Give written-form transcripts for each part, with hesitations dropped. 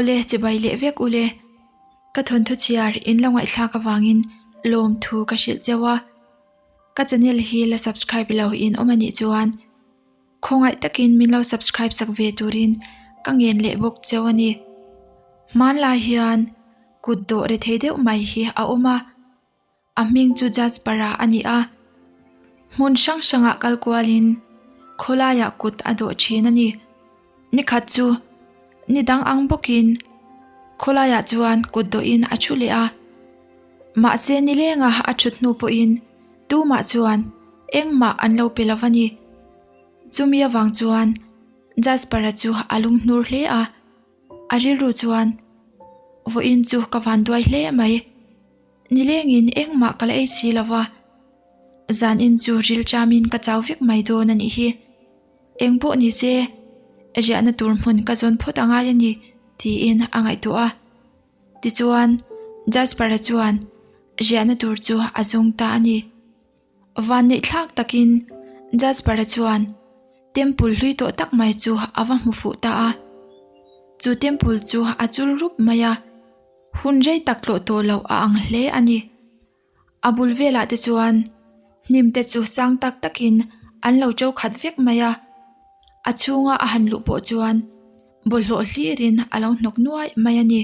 Aw le, chibai leh vek u le. Ka thawnthu chhiar in lo ngaihthlak avangin lawmthu ka hrilh cheu a. Ka channel hi la subscribe lo in awm a nih chuan khawngaih takin min lo subscribe sak ve turin ka ngen leh bawk cheu a ni. Hmanlai hian kut dawh re thei deuh mai hi a awm a. A hming chu Jasper-a a ni a, hmun hrang hrangah kal kualin khawlaiah kut a dawh thin a ni. Nikhat chu ni dang ang bawkin khawlaiah chuan kut dawhin a thu leh a, mahse nilenga a thut hnu pawhin tumah chuan engmah an lo pe lo va ni. Chumi avang chuan Jasper-a chu a lunghnur hle a, a rilru chuan vawiin chu ka van duai hle mai. Nilengin engmah ka la ei si lo va, zanin chu ril chamin ka chau vek mai dawn a nih hi. Eng pawh ni se, riahna tur hmun ka zawn phawt a ngai a ni, tiin a ngaihtuah a. Tichuan, Jasper-a chuan riahna tur chu a zawng ta a ni. Vanneih thlak takin Jasper-a chuan temple hlui tawh tak mai chu a va hmu fuh ta a. Chu temple chu a chul rup mai a. Hun rei tak tlawh tawh loh a ang hle a ni. A bul velah te chuan hnim te chu sang tak takin an lo to khat vek mai a, a chhunga a han luh pawh chuan bawlhhlawh hlirin a lo hnawk nuai mai a ni.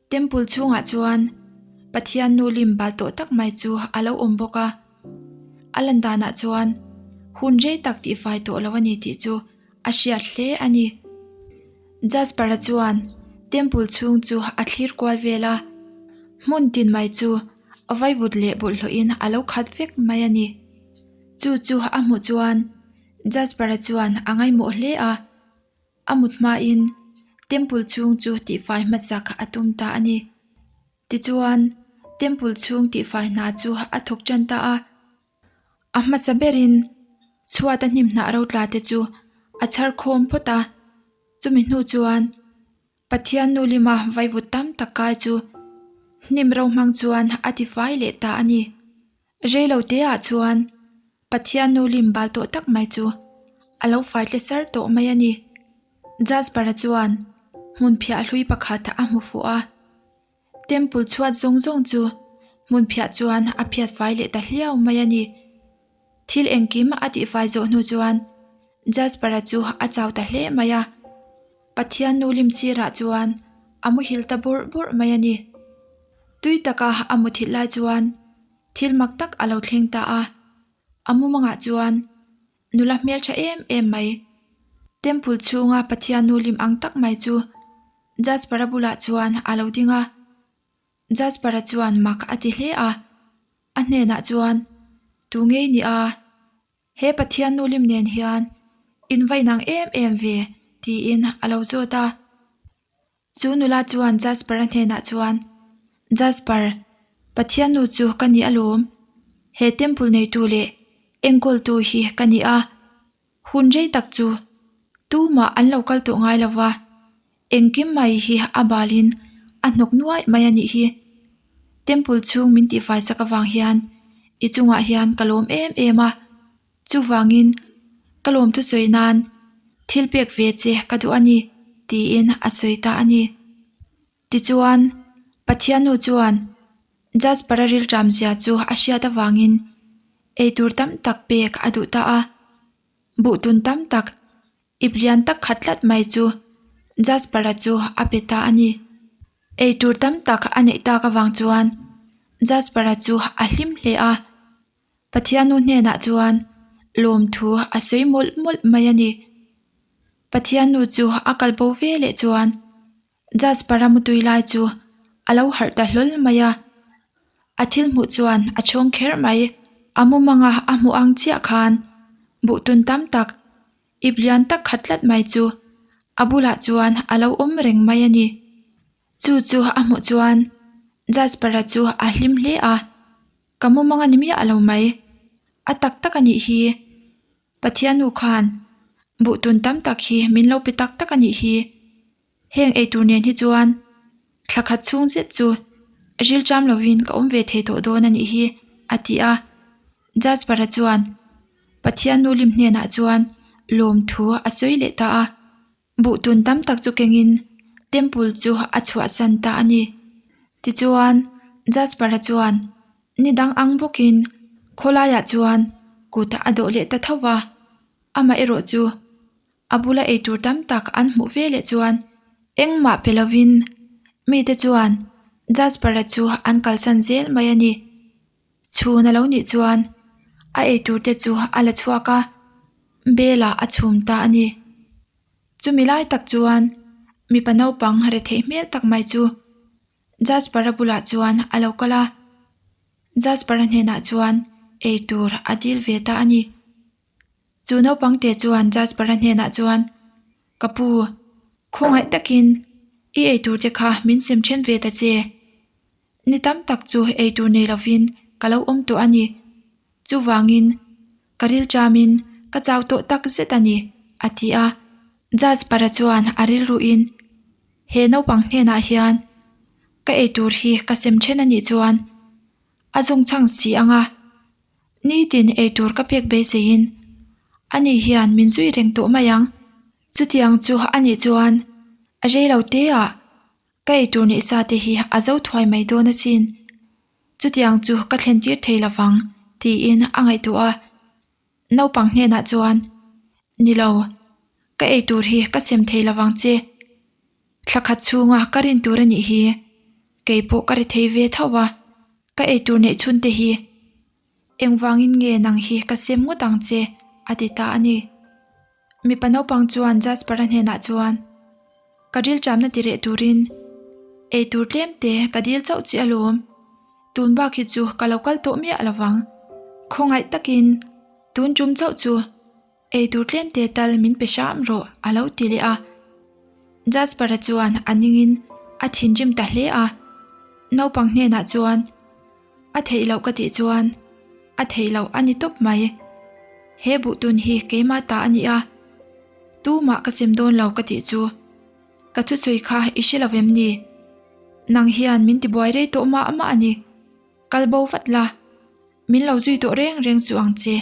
Temple chhungah chuan Pathian nu lim bal tawh tak mai chu a lo awm bawk a, a lan danah chuan hun rei tak tihfai tawh lo a ni tih chu a hriat hle a ni. Jasper-a chuan temple chhung chu a thlir kual vel a, hmun tin mai chu vaivut leh bawlhhlawhin a lo khat vek mai a ni. Chu chu a hmuh chuan Jasper-a chuan a ngaihmawh hle a, a mut hmain temple chhung chu tihfai hmasak a tum ta a ni. Tichuan, temple chhung tihfai hna chu a thawk tan ta a. A hmasa berin chhuata hnim hnah ro tla te chu a chhar khawm phawt a, chumi hnu chuan Pathian nu lima vaivut tam tak kai chu hnim ro hmang chuan a ti fai leh ta a ni. Reilo te ah chuan Pathian nu lim bal tawh tak mai chu a lo fai tle sar tawh mai a ni. Jasper-a chuan hmunphiah hlui pakhat a hmu fuh a. Temple chhuat zawng zawng chu hmunphiah chuan a phiat fai leh ta hliau mai a ni. Thil engkim a tihfai zawh hnu chuan Jasper-a chu a chau ta hle mai a. Pathian nu lim sirah chuan a muhil ta bawrh bawrh mai a ni. Tui taka a muthilh lai chuan thil mak tak a lo thleng ta a. A mumangah chuan nula hmeltha em em mai, temple chhunga Pathian nu lim ang tak mai chu Jasper-a bulah chuan a lo ding a, Jasper-a chuan mak a ti hle a, a hnenah chuan, Tu ngei ni a, he Pathian nu lim nen hian in va inang em em ve? tiin a lo zawt a. Chu nula chuan Jasper-a hnenah chuan, Jasper, Pathian nu chu ka ni alawm, he temple neitu leh enkawltu hi ka ni a, Hun rei tak chu tumah an lo kal tawh ngai lo va, engkim mai hi a balin a hnawk nuai mai a nih hi. Temple chhung min tihfai sak avang hian i chungah hian ka lawm em em a, chuvangin ka lawm thusawi nan thil pek ve che ka duh a ni tiin a sawi ta a ni. Tichuan, Pathiannu chuan Jasper-a rilṭam zia chu a hriat avangin eitur tam tak pek a duh ta a. Buhtun tam tak, ip lian tak khat tlat mai chu Jasper-a chu a pe ta a ni. Eitur tam tak a neih tak avang chuan Jasper-a chu a hlim hle a. Pathiannu hnenah chuan lawmthu a sawi mawlh mawlh mai a ni. Pathiannu chu a kal bo ve leh chuan Jasper-a mutui lai chu a lo harh ta hlawl mai a, a thil hmuh chuan a chhawng kher mai. A mumanga a hmuh ang chiah khan buhtun tam tak, ip lian tak khat tlat mai chu a bulah chuan a lo awm reng mai a ni. Chu chu a hmuh chuan Jasper-a chu a hlim hle a, Ka mumang a ni miah lo mai, a tak tak a nih hi. Pathian nu khan buhtun tam tak hi min lo pe tak tak a nih hi. Heng eitur nen hi chuan thla khat chhung zet chu ril cham lovin ka awm ve thei tawh dawn a nih hi a ti a. Jasper-a chuan Pathian nu lim hnenah chuan lawmthu a sawi leh ta a. Buhtun tam tak chu kengin. Temple chu a chhuahsan ta a ni. Tichuan, Jasper-a chuan ni dang ang bawkin khawlaiah chuan kut a dawh leh ta tho va, amah erawh chu a bula eitur tam tak an hmuh ve leh chuan engmah pe lovin mite chuan Jasper-a chu an kalsan zel mai a ni. Chhun a lo nih chuan a eitur te chu a la chhuak a, bel ah a chhum ta a ni. Chumi lai tak chuan mipa naupang retheih hmel tak mai chu Jasper-a bulah chuan a lo kal a, Jasper-a hnenah chuan eitur a dil ve ta a ni. Chu naupang te chuan Jasper-a hnenah chuan, Ka pu, khawngaih takin i eitur te kha min sem then ve ta che. Ni tam tak chu eitur nei lovin ka lo awm tawh a ni. Chuvangin ka rilṭamin ka chau tawh tak zet a ni, a ti a. Jasper-a chuan a rilruin, He naupang hnenah hian ka eitur hi ka sem then a nih chuan a zawngchhang si ang a, nitin eitur ka pek beiseiin ani hian min zui reng tawh mai ang. Chutiang chu a nih chuan rei lo teah Ka eitur neih sa te hi a zo thuai mai dawn asin. Chutiang chu ka thlen tir thei lovang tiin a ngaihtuah a. Naupang hnenah chuan, Ni lo, ka eitur hi ka sem thei lovang che. Thla khat chhunga ka rin tur a nih hi. Kei pawh ka ri thei ve tho a, ka eitur neih chhun te hi engvangin nge nang hi ka sem ngawt ang che a ti ta a ni. Mipa naupang chuan Jasper-a hnenah chuan, Ka rilṭamna ti reh turin eitur tlem te ka dil chauh che alawm. Tun bak hi chu ka lo kal tawh miah lovang. Khawngaih takin tun ṭum chauh chu eitur tlem te tal min pe hram rawh a lo ti leh a. Jasper-a chuan a ningin a thinrim ta hle a. Naupang hnenah chuan, A theih loh ka tih chuan a theih loh a ni tawp mai. He buhtun hi keimah ta a ni a, tumah ka sem dawn lo ka tih chu ka thusawi kha i hre lo em ni? Nang hian min tibuai rei tawh mah mah a ni. Kal bo vat la, min lo zui tawh reng reng chu ang che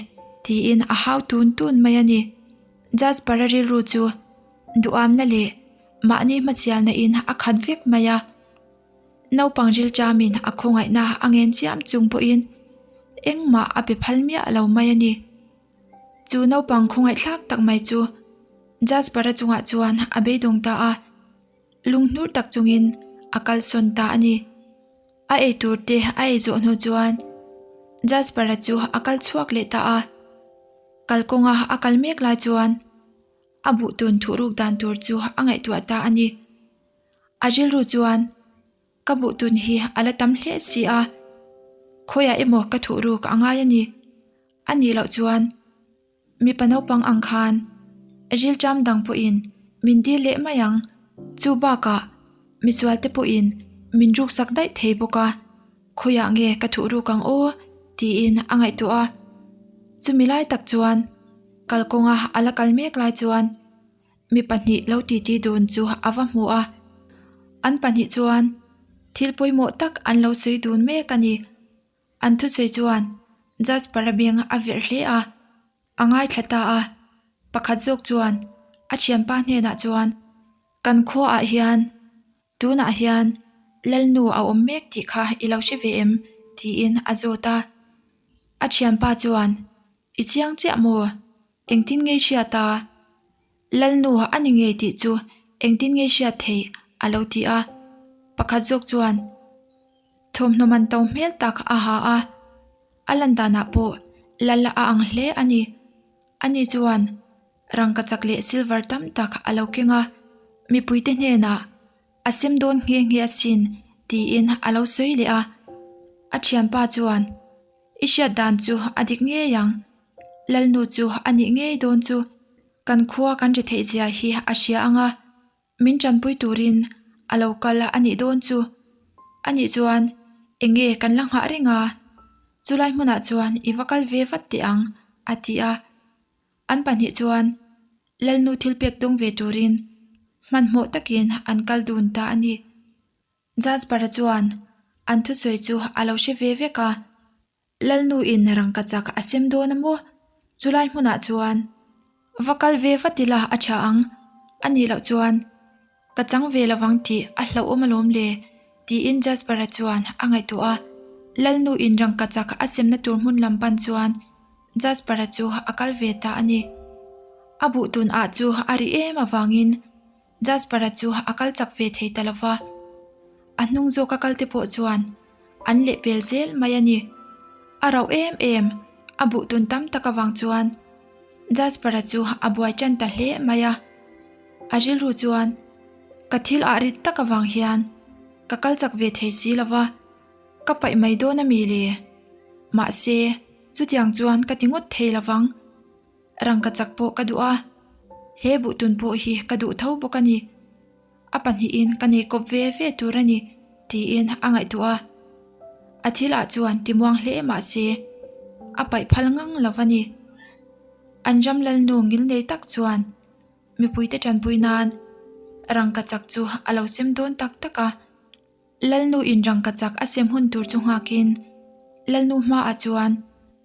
tiin a hau tun tun mai a ni. Jasper-a rilru chu duhamna leh mahni hmasialna in a khat vek mai a. Naupang rilṭamin a khawngaihna a ngen chiam chung pawhin engmah a pe phal miah lo mai a ni. Chu naupang khawngaihthlak tak mai chu Jasper-a chungah chuan a beidawng ta a, lunghnur tak chungin a kalsawn ta a ni. A eitur te a ei zawh hnu chuan Jasper-a chu a kal chhuak leh ta a, kalkawnga a kal mek lai chuan a buhtun thuhruk dan tur chu a ngaihtuah ta a ni. A rilru chuan, Ka buhtun hi a la tam hle si a, khawiah emaw ka thuh ruk a ngai a ni. A nih loh chuan mipa naupang ang khan rilṭam dang pawhin min dil leh mai ang. Chu bakah misualte pawhin min ruksak daih thei bawk a, khawiah nge ka thuh ruk ang aw tiin a ngaihtuah a. Chumi lai tak chuan kalkawnga a la kal mek lai chuan, Mi pahnih lo titi dun chu a va hmu a, an pahnih chuan thil pawimawh tak an lo sawi dun mek a ni. An thusawi chuan Jasper-a beng a verh hle a, a ngaithla ta a. Pakhat zawk chuan a thianpa hnenah chuan, Kan khuaah hian tunah hian Lalnu a awm mek tih kha i lo hre ve em? tiin a zawt a. A thianpa chuan, I chiang chiah maw? Engtin ngei hriat a? Lalnu a ni ngei tih chu engtin ngei hriat theih a lo ti a. Pakhat zawk chuan thawmhnaw man to hmel tak a ha a, a lan danah pawh lal a ang hle a ni. Ani chuan rangkachak leh silver tam tak a lo keng a, mipuite hnenah a sem dawn nghe nghe asin tiin a lo sawi leh a. A thianpa chuan. I hriat dan chu a dik ngei ang. Lalnu chu a nih ngei dawn chu kan khua kan ri theih zia hi a hria ang a, min tanpui turin a lo kal a nih dawn chu. A nih chuan eng nge kan la nghah reng a, chulai hmunah chuan i va kal ve vat teh ang a ti a. An pahnih chuan Lalnu thil pek dawng ve turin hmanhmawh takin an kal dun ta a ni. Jasper-a chuan an thusawi chu a lo hre ve vek a, Lalnu in rangkachak a sem dawn a maw? Chulai hmunah chuan va kal ve vat ila a tha ang, a nih loh chuan. Ka chang ve lovang tih a hlauhawm alawm le, tiin Jasper-a chuan a ngaihtuah a. Lalnu in rangkachak a semna tur hmun lam pan chuan Jasper-a chu a kal ve ta a ni. A buh tun ah chu a ri em avangin Jasper-a chu a kal chak ve thei ta lo va. A hnung zawka kal te pawh chuan an lehpel zel mai a ni. A rauh em em, a buh tun tam tak avang chuan Jasper-a chu a buai tan ta hle mai a. A rilru chuan, Ka thil ah rit tak avang hian ka kal chak ve thei si lo va, ka paih mai dawn a mi le? Mahse, chutiang chuan ka ti ngawt thei lo vang. Rangkachak pawh ka duh a, he buhtun pawh hi ka duh tho bawk a ni. A pahnihin ka nei kawp ve ve tur a ni, tiin a ngaihtuah a. A thil ah chuan timuang hle mah se, a paih phal ngang lo a ni. An ram lalnu ngilnei tak chuan mipuite tanpui nan rangkachak chu a lo sem dawn tak tak a. Lalnu in rangkachak a sem hun tur chu nghakin Lalnu hmaah chuan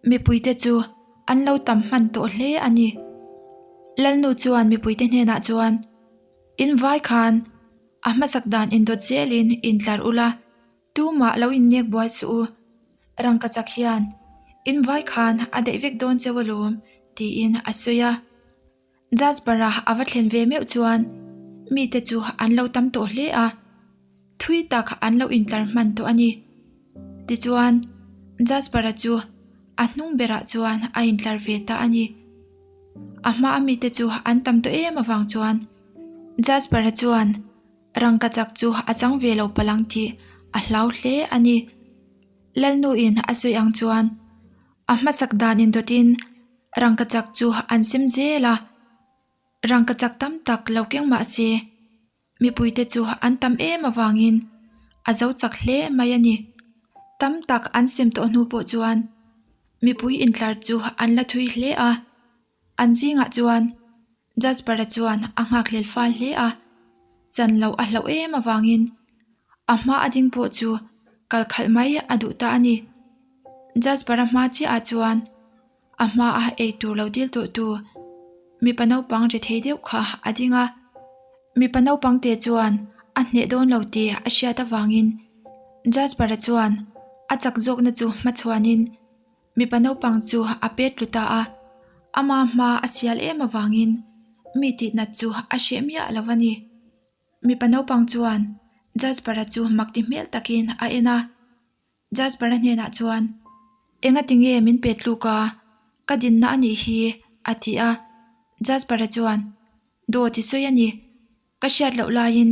mipuite chu an lo tam hman tawh hle a ni. Lalnu chuan mipuite hnenah chuan, In vai khan a hmasak dan indawt zelin intlar ula, tumah lo innek buai suh u. Rangkachak hian in vai khan a daih vek dawn cheu alawm, tiin a sawi a. Jasper-a a va thlen ve meuh chuan mite chu an lo tam tawh hle a, thui tak an lo intlar hman tawh a ni. Tichuan, Jasper-a chu a hnung berah chuan a intlar ve ta a ni. A hmaa mite chu an tam tawh em avang chuan Jasper-a chuan rangkachak chu a chang ve lo palh ang tih a hlau hle a ni. Lalnuin a sawi ang chuan a hmasak dan indawtin Rangkachak chu an sem zel a, rangkachak tam tak lo keng mah se mipuite chu an tam em avangin a zo chak hle mai a ni. Tam tak an sem tawh hnu pawh chuan mipui intlar chu an la thui hle a, an zingah chuan Jasper-a chuan a nghakhlel fal hle a, chan loh a hlauh em avangin a hma a ding pawh chu kal khalh mai a duh ta a ni. Jasper-a hma chiahah chuan a hma a ei tur lo dil tawh tu mipa naupang ri thei deuh kha a ding a, mipa naupang te chuan a hneh dawn lo tih a hriat avangin Jasper-a chuan a chak zawkna chu hmachhuanin Mipa naupang chu a pet tlu ta a, ama hma a sial em avangin mi tihnat chu a hreh miah lo a ni. Mipa naupang chuan Jasper-a chu mak ti hmel takin a en a, Jasper-a hnenah chuan, Engati nge min pet tluk a, ka dinna a nih hi, a ti a. Jasper-a chuan, Dawt i sawi a ni. Ka hriat loh laiin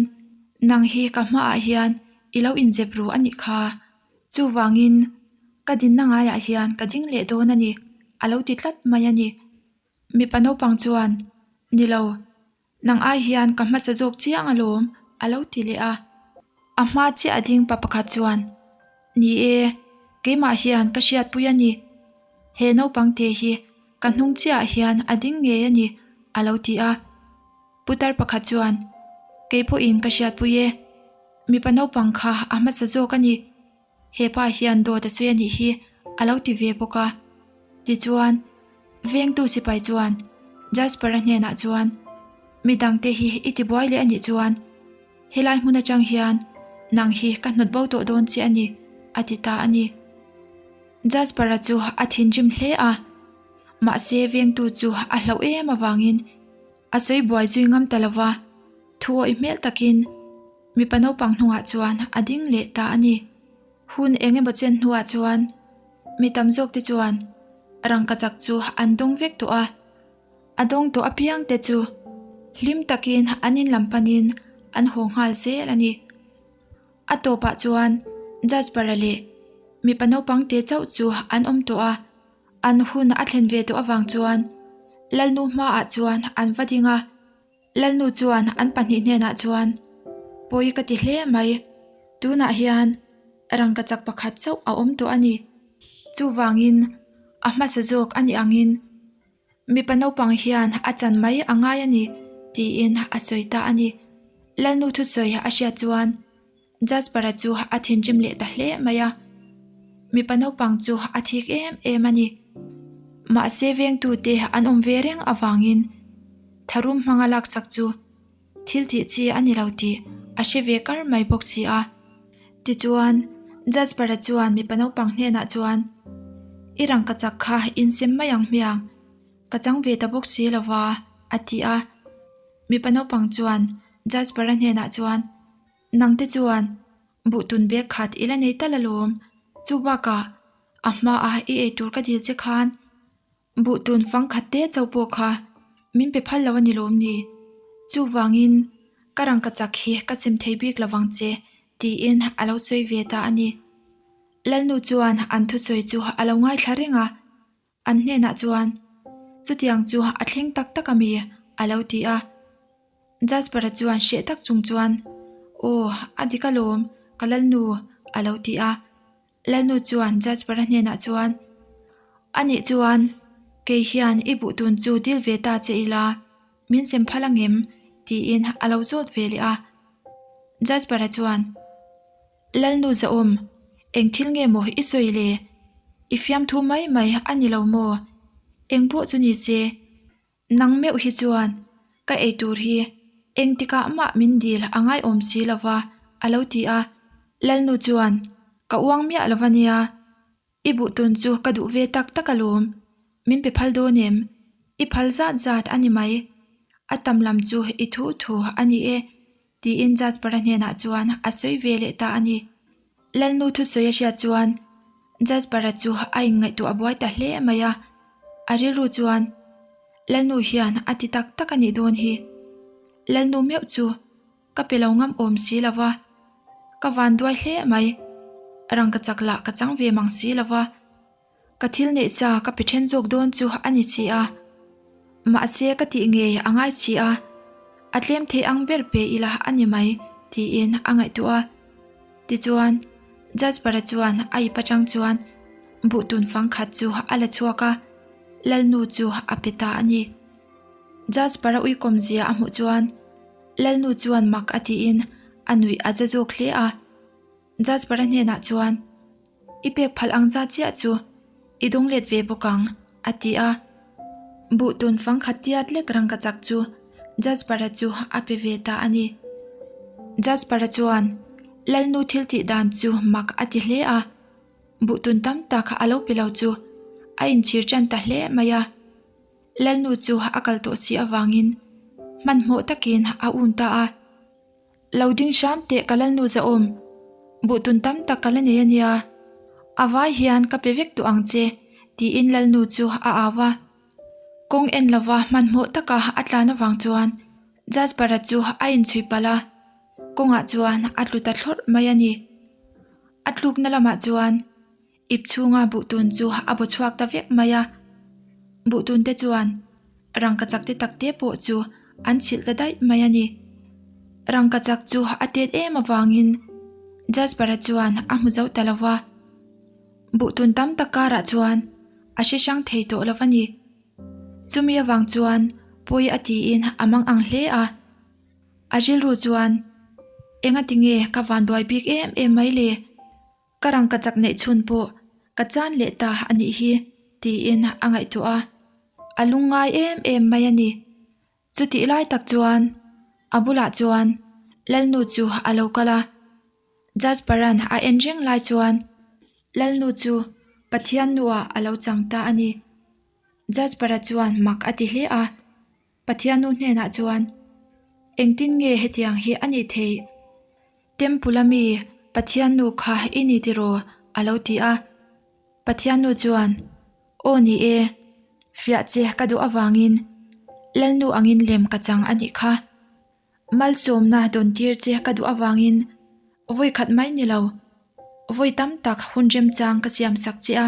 nang hi ka hmaah hian i lo inzep ru a nih kha. Chuvangin ka dinna ngaiah hian ka ding leh dawn a ni, a lo ti tlat mai a ni. Mipa naupang chuan, Ni lo, nang ai hian ka hmasa zawk chiang alawm, a lo ti leh a. A hma chiah a ding pa pakhat chuan, Ni e, keimah hian ka hriatpui a ni. He naupang te hi ka hnung chiahah hian a ding ngei a ni, a lo ti a. Putar pakhat chuan, Kei pawhin ka hriatpui e. Mipa naupang kha a hmasa zawk a ni. He pa hian dawt a sawi a nih hi a lo ti ve bawk a. Tichuan, vengtu sipai chuan Jasper-a hnenah chuan, Mi dangte hi i tibuai leh a nih chuan helai hmun atang hian nang hi ka hnawt bo tawh dawn che a ni, a ti ta a ni. Jasper-a chu a thinrim hle a, mahse vengtu chu a hlauh em avangin A sawi buai zui ngam ta lova, thu awih hmel takin mipa naupang hnungah chuan a ding leh ta a ni. Hun eng emaw chen hnuah chuan mi tam zawk te chuan rangkachak chu an dawng vek tawh a, a dawng tawh apiang te chu hlim takin an in lam panin an haw nghal zel a ni. A tawpah chuan Jasper-a leh mipa naupang te chauh chu an awm tawh a. An hun a thlen ve tawh avang chuan Lalnu hmaah chuan an va ding a, Lalnu chuan an pahnih hnenah chuan, Pawi ka ti hle mai, tunah hian rangkachak pakhat chauh a awm tawh a ni. Chuvangin a hmasa zawk a nih angin mipa naupang hian a chan mai a ngai a ni, tiin a sawi ta a ni. Lalnu thusawi a hriat chuan Jasper-a chu a thinrim leh ta hle mai a, mipa naupang chu a thik em em a ni. Mahse vengtute an awm ve reng avangin tharum hmanga laksak chu Thil tih chi a ni lo tih a hre ve kar mai bawk si a. Tichuan, Jasper-a chuan mipa naupang hnenah chuan, I rangkachak kha insem mai ang hmiang, ka chang ve ta bawk si lo va, a ti a. Mipa naupang chuan Jasper-a hnenah chuan, Nangte chuan buhtun bag khat i la nei tal alawm, chu bakah a hmaah i eitur ka dil che khan Buhtun fang khat te chauh pawh kha min pe phal lo a ni lawm ni? Chuvangin ka rangkachak hi ka sem thei bik lo vang che tiin a lo sawi ve ta a ni. Lalnu chuan an thusawi chu a lo ngaithla reng a, an hnenah chuan, Chutiang chu a thleng tak tak a mi? a lo ti a. Jasper-a chuan hreh tak chung chuan, Aw, a dik alawm, ka Lalnu, a lo ti a. Lalnu chuan Jasper-a hnenah chuan, Anih chuan kei hian i buhtun chu dil ve ta che ila, min sem phal angem? tiin a lo zawt ve leh a. Jasper-a chuan, Lalnu zahawm, eng thil nge maw i sawi le? I fiamthu mai mai a ni lo maw? Eng pawh chu ni se, Nang meuh hi chuan ka ei tur hi engtikah mah min dil a ngaiawm si lo va, a lo ti a. Lalnu chuan, Ka uang miah lo va nia, i buhtun chu ka duh ve tak tak alawm, min pe phal dawn em? I phal zat zat a ni mai, a tam lam chu i thu thu a ni e, tiin Jasper-a hnenah chuan a sawi ve leh ta a ni. Lalnu thusawi a hriat chuan Jasper-a chu a inngaihtuah buai ta hle mai a, a rilru chuan Lalnu hian a ti tak tak a nih dawn hi. Lalnu meuh chu ka pe lo ngam awm si lo va, ka van duai hle mai, rangkachak lah ka chang ve mang si lo va. Ka thil neih sa ka pe then zawk dawn chu a ni si a, mahse ka tih ngei a ngai si a, a tlem thei ang ber pe ila a ni mai tiin a ngaihtuah a. Tichuan, Jasper-a chuan a ip atang chuan buhtun fang khat chu a la chhuak a, Lalnu chu a pe ta a ni. Jasper-a uikawm zia a hmuh chuan Lalnu chuan mak a tiin a nuih a za zawk hle a. Jasper-a hnenah chuan, I pek phalh ang zat chiah chu i dawng let ve bawk ang, a ti a. Buhtun fang khat tiat lek rangkachak chu Jasper-a chu a pe ve ta a ni. Jasper-a chuan Lalnu thil tih dan chu mak a ti hle a, buhtun tam tak a lo pe lo chu a inchhir tan ta hle mai a. Lalnu chu a kal tawh si avangin hmanhmawh takin a um ta a. Lo ding hram teh ka lalnu zahawm, buhtun tam tak ka la nei a nia, a vai hian ka pe vek duh ang che, tiin lalnu chu a au a. Kawng en lova hmanhmawh taka a tlan avang chuan Jasper-a chu a inchhui palh a, kawngah chuan a tlu ta thlawrh mai a ni. A tlukna lamah chuan Ip chhunga buhtun chu a baw chhuak ta vek mai a, buhtun te chuan rangkachak te tak te pawh chu an chhilh ta daih mai a ni. Rangkachak chu a tet em avangin Jasper-a chuan a hmu zo ta lo va, buhtun tam tak karah chuan a hre hrang thei tawh lo va ni. Chumi avang chuan pawi a tiin a mang ang hle a, a rilru chuan, Engatinge ka vanduai bik em em mai le? Ka rangkachak neih chhun pawh ka chan leh ta a nih hi tiin a ngaihtuah a, a lungngai em em mai a ni. Chutih lai tak chuan a bulah chuan Lalnu chu a lo kal a, Jasper-a'n a en reng lai chuan Lalnu chu Pathian nuah a lo chang ta a ni. Jasper-a chuan mak a ti hle a, Pathian nu hnenah chuan, Engtin nge hetiang hi a nih theih? Temple-a mi Pathian nu kha i ni tiraw? a lo ti a. Pathian nu chuan, Aw ni e, fiah che ka duh avangin Lalnu angin lem ka chang a nih kha. Malsawmna dawn tir che ka duh avangin vawi khat mai ni lo, vawi tam tak hun remchang ka siam sak che a,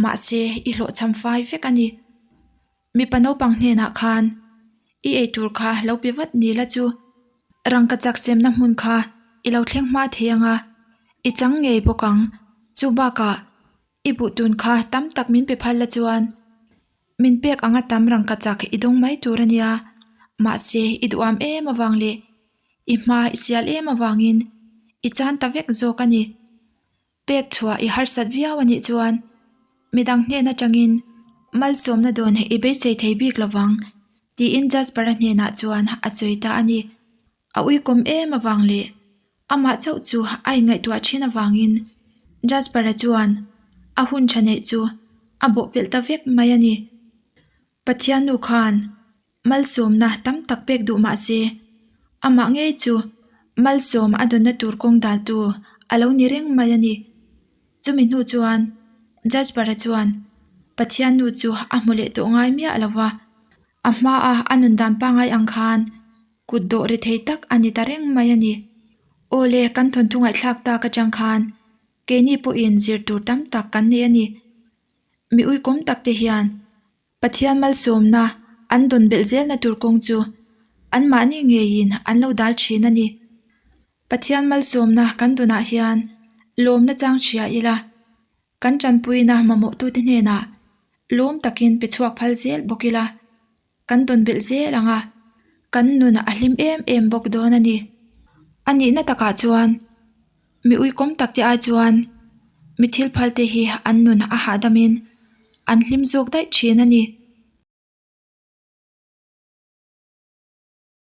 mahse i hlawhchham fai vek a ni. Mipa naupang hnenah khan i eitur kha lo pe vat ni la chu rangkachak semna hmun kha i lo thleng hma thei ang a, i chang ngei bawk ang. Chu bakah i buhtun kha tam tak min pe phal la chuan min pek anga tam rangkachak i dawng mai tur a nia. Mahse i duham em avang leh i hma i sial em avangin i chan ta vek zawk a ni. Pek chhuah i harsat viau a nih chuan midang hnen atangin malsawmna dawn i beisei thei bik lovang. Tiin Jasper-a hnenah chuan a sawi ta a ni. A uikawm em avang leh amah chauh chu a inngaihtuah thin avangin Jasper-a chuan a hun tha neih chu a bawhpelh ta vek mai a ni. Pathian nu khan malsawmna tam tak pek duh mah se, amah ngei chu malsawm a dawnna tur kawng daltu a lo ni reng mai a ni. Chumi hnu chuan Jasper-a chuan Pathian nu chu a hmu leh tawh ngai miah lo va, a hmaa a nun dan pangngai ang khan kut dawh ri thei tak a ni ta reng mai a ni. Aw le, kan thawnthu ngaihthlak tak atang khan keini pawhin zir tur tam tak kan nei a ni. Mi uikawm tak te hian Pathian malsawmna an dawn belh zelna tur kawng chu anmahni ngeiin an lo dal thin a ni. Pathian malsawmna kan dawnah hian lawmna chang hria ila, kan tanpuina mamawhtute hnenah lawm takin pe chhuak phal zel bawk ila, kan dawn belh zel ang a, kan nun a hlim em em bawk dawn a ni. A nihna takah chuan Mi uikawm tak te ai chuan mi thil phal te hi an nun a hahdam in an hlim zawk daih thin a ni.